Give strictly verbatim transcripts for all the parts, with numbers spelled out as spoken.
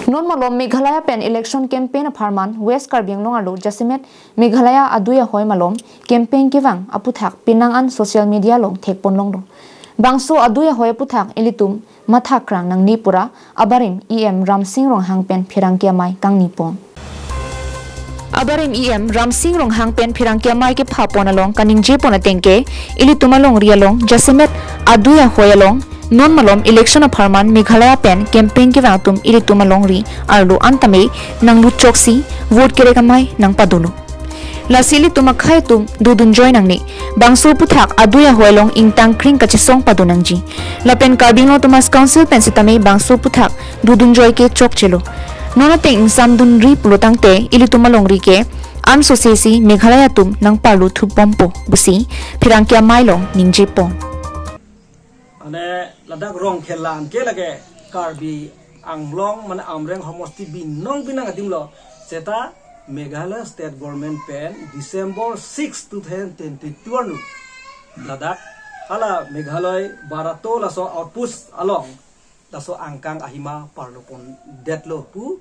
Non malom Meghalaya pen election campaign apharman West Karbi Anglong arlo jasemet Meghalaya adui ahoi malom campaign kevang aputhak penang an social media along thekponlonglo. Bangso adui ahoi aputhak ilitum mathakrang nangne pura abarim E M Ramsing Ronghang pen pherangke amei kangnipon. Abarim E M Ramsing Ronghang pen pherangke amei kephapon along kaningjepon atengke, ilitum alongri along jasemet adui ahoi along non malom election apharman Meghalaya pen campaign kevang atum ilitum alongri arlo an tame nanglut choksi vote kerek amei nangpadolo. Lasi ilitum akhei atum dodunjoi nangne. Bangso aputhak adui ahoi along ingtang kring kachesong pado nangji. Lapen Karbi Anglong Autonomous Council pen sitame bangso aputhak dodunjoi ke chokchelo. Non ateng ingsamdunri pulotangte ilitum alongri ke ansosesi Meghalaya atum nangparlo thubompo pusi pherangke amei along ningjepon. Mane ladak Rongkhelan ke lake Karbi Anglong mane Amreng homosti binong binong adim lo. Seta Meghalaya State Government pen December six, two thousand twenty-two arlo ladak hala Meghalaya Barato laso outpost along laso angkang ahima parlopondetlo pu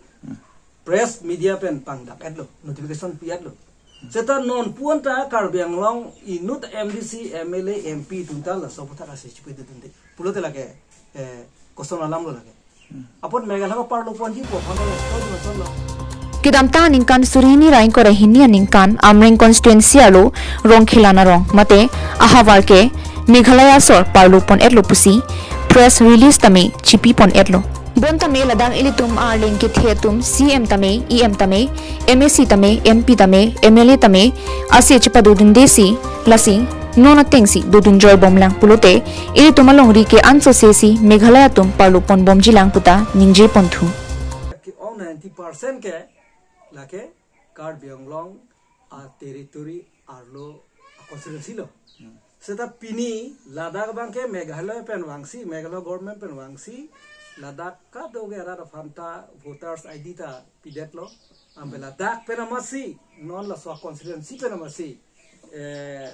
press media pen pangdak-etlo, notification pi-etlo. Seta non puan ta Karbi Anglong inut M D C, M L A, M P atum ta laso aputhak ase chipedetdunde pulote lake, eh, koson alam lo lake. Apot Meghalaya parloponji pu aphan ta laso koson lo. Kedamtang aningkan suri hini ra ingkoi ra hini aningkan Amreng constituency arlo Rongkhelan arong mate ahavar ke Meghalaya asor parlopon-etlo pusi press release tame chipipon-etlo. Bonta me ladak ilitum arleng kethe atum C M tame, E M tame, M A C tame, M P tame, M L A tame, ase chepadodundesi, lasi non atengsi dodunjoi bomlang pulote, ilitum alongri ke ansosesi Meghalaya atum parlopon bomjilang puta ningjeponthu. Ke ong ninety percent ke lake Karbi Anglong a territory arlo a constituency lo. Seta pini ladak abangke Meghalaya pen vangsi, Meghalaya government pen vangsi, ladak kado ke arat aphanta voters I D ta pidetlo. Ampe ladak pen amatsi, non laso constituency pen amatsi, eh,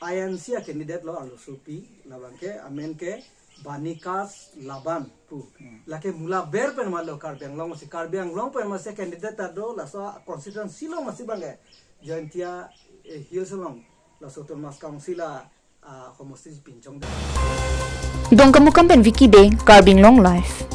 I N C a candidate lo arlosopi, labangke amen ke Banikas Laban pu. Lake mula ber pen malo Karbi Anglong amatsi, Karbi Anglong pen amatsi candidate ta do laso constituency along amatsi abangke Jaintia, eh, Hills along laso Autonomous Council a, ah, homosti pinchong de. Dongkamukam pen Vicky Bey, Karbi Anglong Live.